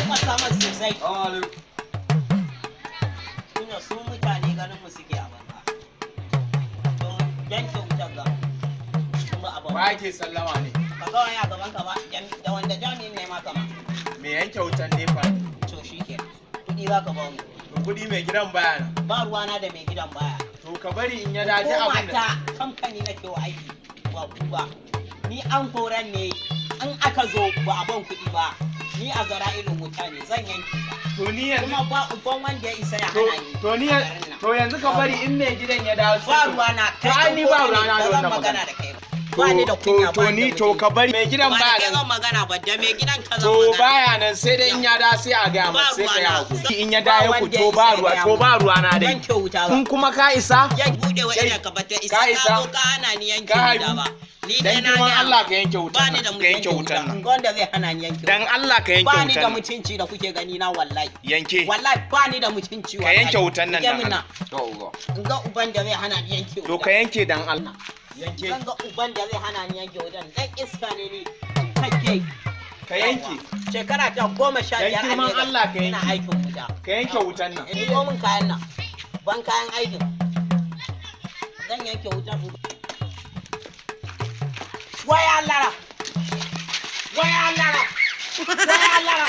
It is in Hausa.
Kwankwasa man sosai. Assalamu alaikum. Tunda su mutane ganin mu suke a banza. To yanke wutar ga kuma a Wa banza. yake sallama ne? Ka ga wani a gaban ka ba da wanda jami'in ne ma kama. Me yanke wutan NEPA ne? To shi ke. Kuɗi za ka ba mu. To kuɗi mai gidan baya nan. Ba ruwana da mai gidan baya. To ka bari in ya dace Ko abin da. mata kamfani nake wa aiki ba ku ba. Ni an koran ne in aka zo ba a ban kuɗi ba. Ni a zara irin wuta ne zan yanke ta. To ni yanzu Kuma ba uban wanda ya isa ya to hana ni. to ni a garin nan. to yanzu ka bari in mai gidan ya dawo sai Ba ku- ruwana To ai ni ba ruwana da ba zan wannan magana magana. da kai ba. Ba ni da kunya To ba ni to ka bari mai gidan ba da baya kai nan. zan magana ba da mai gidan ka zan To magana. baya nan sai dai in ya dawo sai a gaya Ba masa sai ka yi ruwana. hakuri. In ya Ba dawo ku wanda to ya ba isa ya ruwa gaya to ba mun. ruwa na dai. Yanke wuta ba. In kuma ka isa Yan bude wa Kai, idan ka bata isa ka ka isa. zo ka hana ni yanke Ka wuta haihu. ba. Ni dai Dan na girman gaya Allah ma. ka yanke wutan Ba ni nan. da Ka yanke yanke wutan nan. wuta. Wanda zai hana ni yanke Dan wuta. Allah ka yanke Ba ni wutan da nan. mutunci da kuke gani na wallahi. Yanke. Wallahi ba ni da mutunci Ka wallahi. yanke wutan nan Rike dan min Allah. nan. To ugo. In ga uban da zai hana ni yanke wuta. To ka yanke dan Allah. Yanke. Zan ga uban da zai hana ni yanke wutan. Dan iska ne ni. Kake. Ka yanke. Shekara ta 15 Dan a girman Legas. Allah ka Ina yanke. aikin wuta. Ka yanke wutan nan. In zo min kayan nan. Ban kayan aikin. Zan yanke wutan. Waya Allah na. Waya Allah na. Waya Allah na.